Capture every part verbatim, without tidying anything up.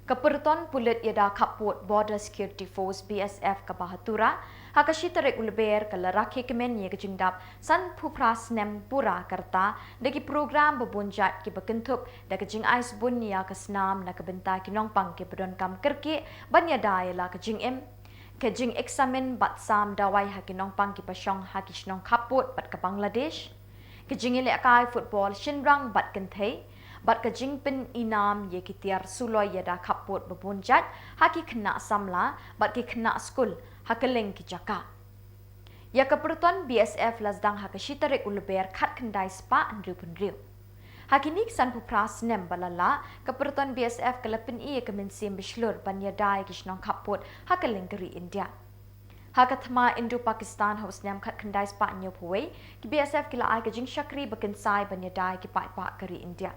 Ka pyrton pulit ïada khappud Border Security Force, B S F, kaba ha Tura, ha ka shi tarik u Lber ka la rakhe kmen ïa ka jingdap sanphew phra snem pura ka rta da ki program ba bun jait kiba kynthup da ka jingai sbun ïa ka snam na ka bynta ki nongpang kiba donkam kyrkieh ban ïada ïa la ka jingim, ka jingeksamin bad sam dawai ha ki nongpang kiba shong ha ki shnong khappud bad ka Bangladesh, ka jingïalehkai football shynrang bad kynthei, bad ka jingpynïnam ïa ki tiar suloi ïada khappud ba bun jait ha ki khynnah samla bad ki khynnah skul ha kylleng ki jaka. Ïa ka pyrton B S F la sdang ha ka shi tarik u Lber khatkhyndai spah hynriew phew hynriew. Ha kine ki sanphew phra snem ba la lah, ka pyrton B S F ka la pyni ïa ka mynsiem ba shlur ban ïada ïa ki shnong khappud ha kylleng ka ri India. Ha ka thma Indo-Pakistan ha u snem khatkhyndai spah hynñiew phew wei, ki B S F ki la ai ka jingshakri ba kynsai ban ïada ïa ki paidbah ka ri India.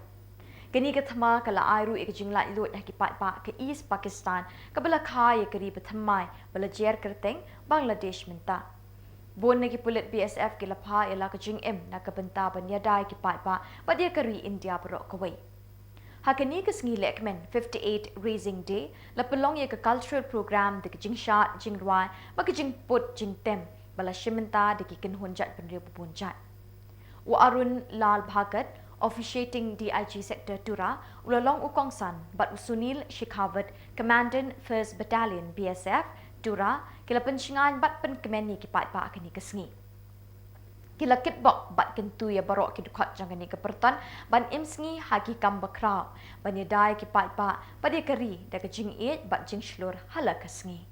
Kane ka thma ka la ai ruh ïa ka jinglaitluid ha ki paidbah ka East Pakistan kaba la kha ïa ka ri bathymmai ba la jer kyrteng Bangladesh mynta. Bun na ki pulit B S F ki la phah ïa la ka jingim na ka bynta ban ïada ïa ki paidbah bad ïa ka ri India baroh kawei. Ha kane ka sngi lehkmen, fifty-eight Raising Day, la pynlong ïa ka cultural program da ka jingshad jingrwai bad ka jingput jingtem ba la shim bynta da ki kynhun jaitbynriew ba bun jait. U Arun Lal Bhagat, Officiating D I G Sector Tura, u la long u kongsan bad u Sunil Shekhawat, Commandant First Battalion B S F, Tura, ki la pynshngaiñ bad pynkmen ïa ki paidbah ha kane ka sngi. Ki la kitbok bad kyntu ïa baroh ki dkhot jong kane ka pyrton ban im sngi ha ki kam bakhraw ban ïada ïa ki paidbah bad ïa ka ri da ka jingïeit bad jingshlur ha la ka sngi.